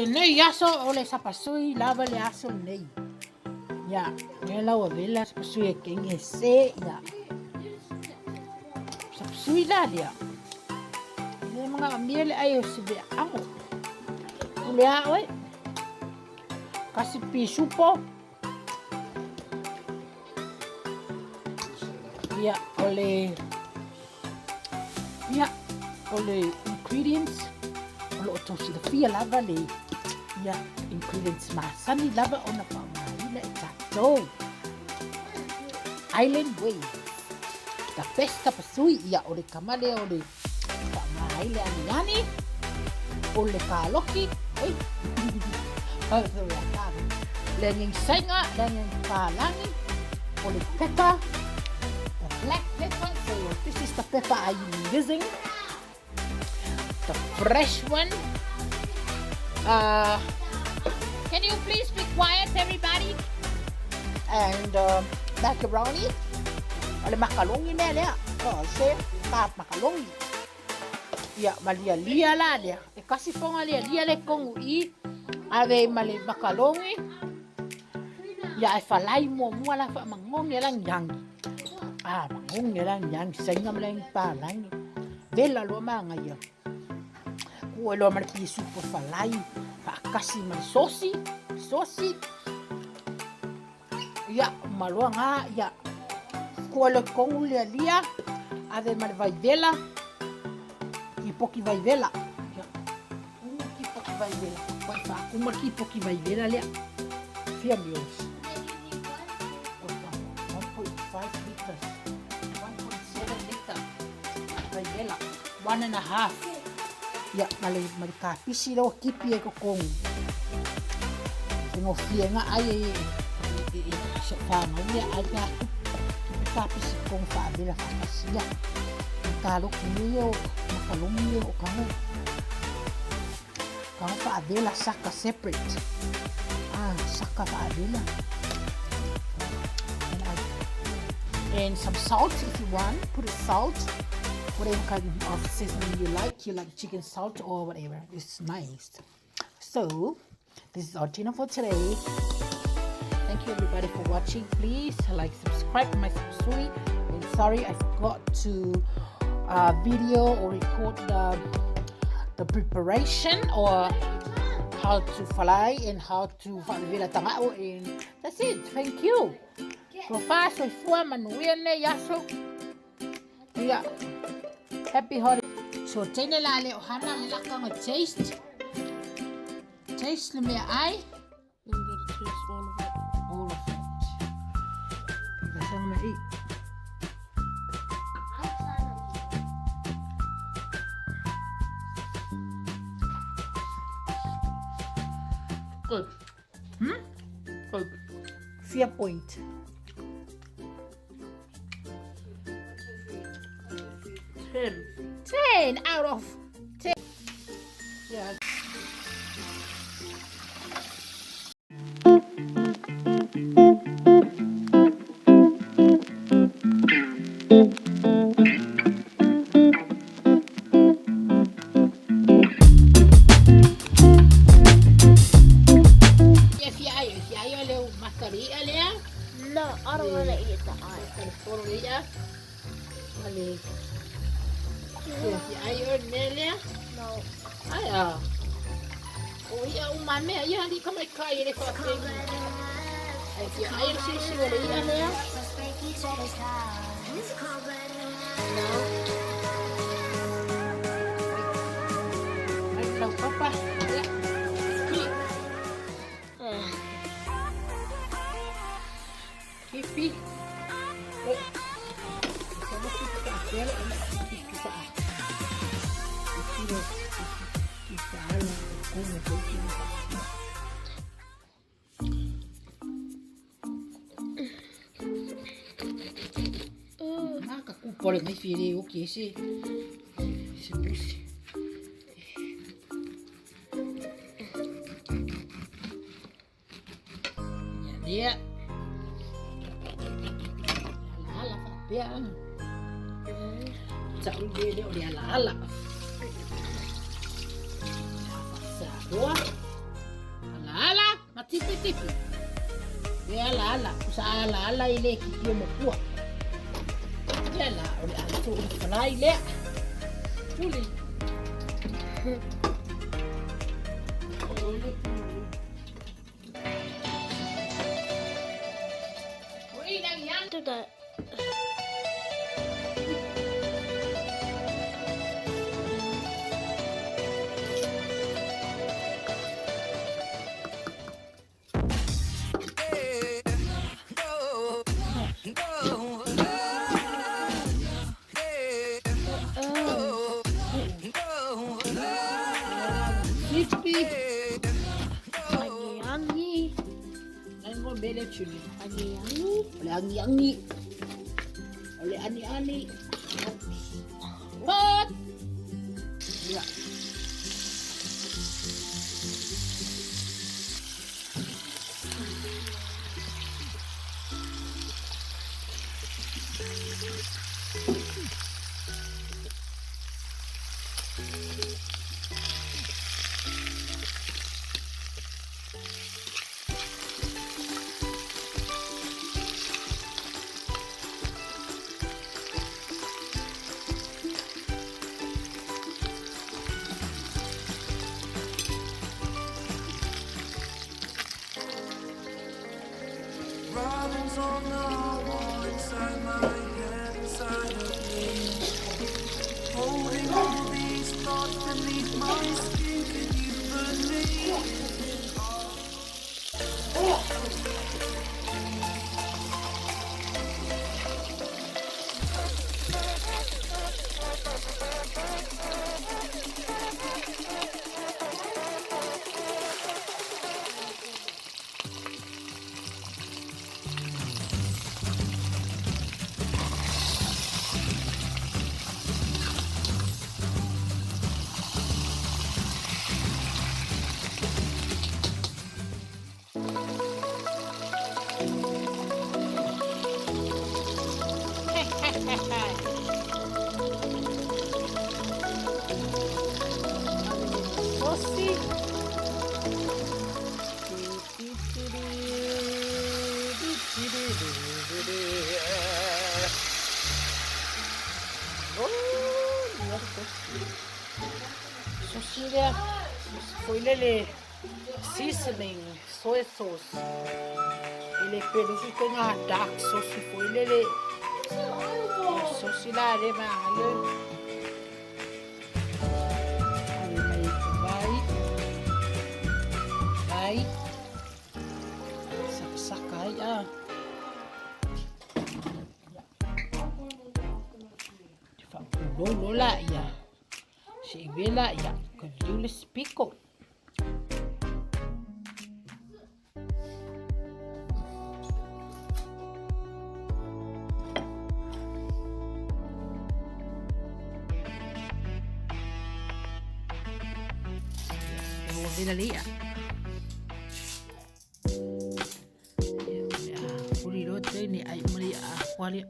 Lenei aso o le sapasui lava le aso lenei. Ia, lea lau avela sapasui e kenge se, ia. Sapasui la lea. Le mga amia le ai o se vea ango. Ule a oe. Kasi pisupo. Ia, o le Ia, o le ingredients, o lo o tou silafia lava le ia ingredients masani lava ona faaaogaina e tatou. Island Way, the best tapasui, ia o le kama lea o le faaaoga ai le aniani, o le kaloki, oi, le angiagisaiga, le angiagipalagi, o le pepper, the black pepper, so this is the pepper I'm using, the fresh one. Can you please be quiet, everybody? And macaroni, o le makalongi mea lea, o se ka makalongi. Ia, ma lialia la lea. E kasi fonga lialia le kongu i, ave ma le makalongi. Ia, e falai muamua la whaamangongi e langi yangi. Ah, mangongi e langi yangi, sainga ma langi pālangi. Vela loa maanga ia. Kua loa ma le pisupo falai, whaakasi ma le sosi, sosi. Ia, maloa ngā, ia. Kua le kongu lia lia, ave ma le vaivela, ki poki vaivela. Ia, umu ki poki vaivela. Kua i whaakuma ki poki vaivela lea. Fia mils. 1.5 liters. 1.7 liter. Vaivela. 1.5. Ia, ma le, ma le kapisi leo kipi e kokongu. E ngofie nga ai e, e, e, e so whānau ia ai nga kipi kapisi kongu whaavela whakasia. Ka loki nui o makalongi o kango. Kango whaavela saka separate. Ah, saka whaavela. And, and some salt if you want. Put a salt. Whatever kind of seasoning you like. You like chicken salt or whatever. It's nice. So, this is our dinner for today. Thank you everybody for watching. Please like, subscribe my sapasui. And sorry I forgot to video or record the preparation or how to fly and how to whaavela tanga'o, and that's it. Thank you. Tofa soifua manuia nei aso. Ia. Happy holiday. So tene la le ohana le laka taste. Taste le mea ai. I'm gonna taste all of it. All of it. Ika me eat. Good. Good. Fair point. 10. 10 out of 10. Yeah. Ia fia ai, fia ai o leo makari a lea. No, I don't want to eat the eye. Makari poro ia. Ale. Ia fia ai o mea lea. No. Ai a. O ia uma mea ia li ka mai kai le fa pe. Ai fia ai o sisi o le ia lea. No. Ai lau papa. Ia. Ki. Kipi. Oi. Sama kipi ka apela o kipi ka a. Kipi o kipi ka ala como ko kipi ka. Maka ku pole mai fere o ke se. Se pusi. Ia lea. Ala ala faapea. Tau le le o le ala ala. Saoa. Tipitipi e alaala, sa alaala i le kipi o mopua. Ia la, o le ato o le falai lea. Tuli. Do that. Tipi. Agiagi. Nai ngo mele chuli. Agiagi. O le agiagi. O le aniani. What? Ia. Writings on the wall inside my head, inside of me. Holding all these thoughts beneath my skin, can you believe it all? Sosi. Oh, ia sosi. Sosi lea. Foi le le seasoning soy sauce. E le pelu fi ko ngā dark sauce foi le le. Sosi la le ma le. Ave mai te vai. Vai. Sakasaka ai a. Te whakulolo la ia. Se i vela ia. Ka liu le spiko. Ua vela le ia. Ia, o le a huli loa te ni ai mali a wale.